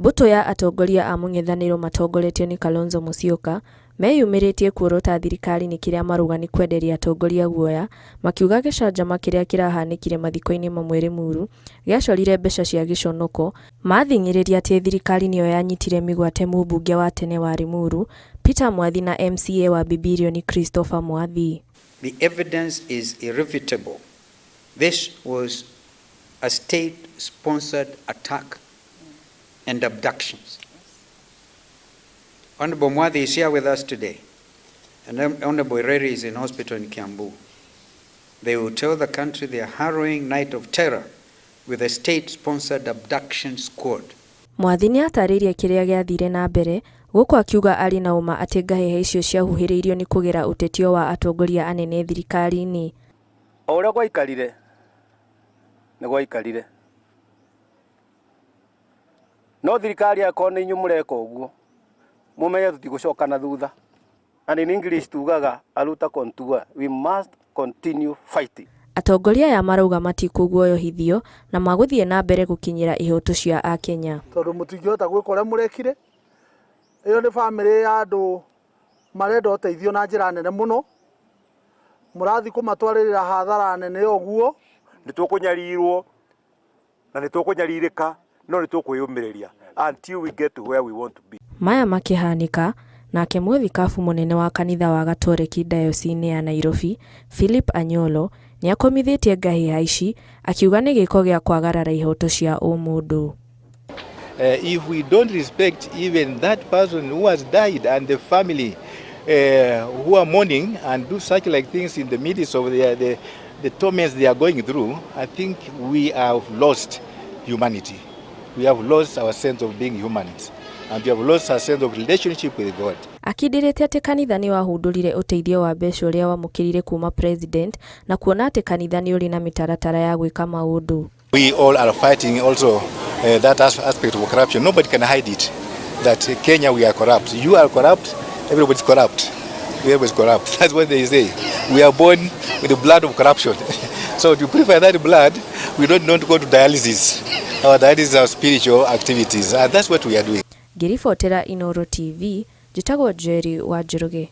Mbũtũ ya atongoria a mũng'ethanĩro matongoretio nĩ Kalonzo Musyoka meyumĩrĩtie kuorota thirikari nĩ kĩrĩa marauga nĩ kwenderia atongoria guoya makiuga gĩcanjama kĩrĩa kĩrahanĩkire mathiko-inĩ mamwe Limuru gĩacorire mbeca cia gĩconoko mathing'ĩrĩria atĩ thirikari nĩyo yanyitire mĩgwate mũmbunge wa tene wa Limuru Peter Mwathi na MCA wa Bibirioni Christopher Mwathi. The evidence is irrefutable. This was a state-sponsored attack and abductions. Honorable Mwathi is here with us today, and Honorable Ireri is in hospital in Kiambu. They will tell the country their harrowing night of terror with a state-sponsored abduction squad. Mwathi nĩ atarĩirie kĩrĩa gĩathire na mbere, gũkũ akiuga arĩ na ũma atĩ ngahĩha icio ciahuhĩrĩirio nĩ kũgera ũtetio wa atongoria anene thirikari-inĩ. O ũrĩa gwaikarire nĩ gwaikarire, no thirikari akorwo nĩ inyuĩ mũreka ũguo, mũmenye tũtigũcoka na thutha. And in English tugaga aluta continua, we must continue fighting. Atongoria aya marauga matikũguoyohithio na magũthiĩ na mbere gũkinyĩra ihoto cia akenya. Tondũ mũtingĩhota gwĩka ũrĩa mũrekire. Ĩyo nĩ bamĩrĩ ya andũ marenda ũteithio na njĩra nene mũno, mũrathiĩ kũmatwarĩrĩra hathara nene ũguo. Nĩ tũkũnyarirwo na nĩ tũkũnyarirĩka, no nĩ tũkwĩyũmĩrĩria until we get to where we want to be. Maya makĩhanĩka, nake mũthikabu mũnene wa kanitha wa Gatoreki Dayocese ya Nairobi, Philip Anyolo, nĩ akomithĩtie ngahĩha ici akiuga nĩ gĩko gĩa kwagarara ihoto cia ũmũndũ. If we don't respect even that person who has died and the family who are mourning and do such like things in the midst of the torments they are going through, I think we have lost humanity. We have lost our sense of being humans and we have lost our sense of relationship with God. Akindĩrĩte atĩ kanitha nĩ wahundũrire ũteithio wa mbeca ũrĩa wamũkĩrire kuma president na kuona atĩ kanitha nĩ ũrĩ na mĩtaratara ya gwĩka maũndũ. We all are fighting also that aspect of corruption. Nobody can hide it. That Kenya, we are corrupt. You are corrupt. Everybody's corrupt. Everybody's corrupt. That's what they say. We are born with the blood of corruption. So to purify that blood, we don't want to go to dialysis. Our dialysis are spiritual activities, and that's what we are doing. Ngĩribotera Inooro TV, njĩtagwo Njeri wa Njoroge.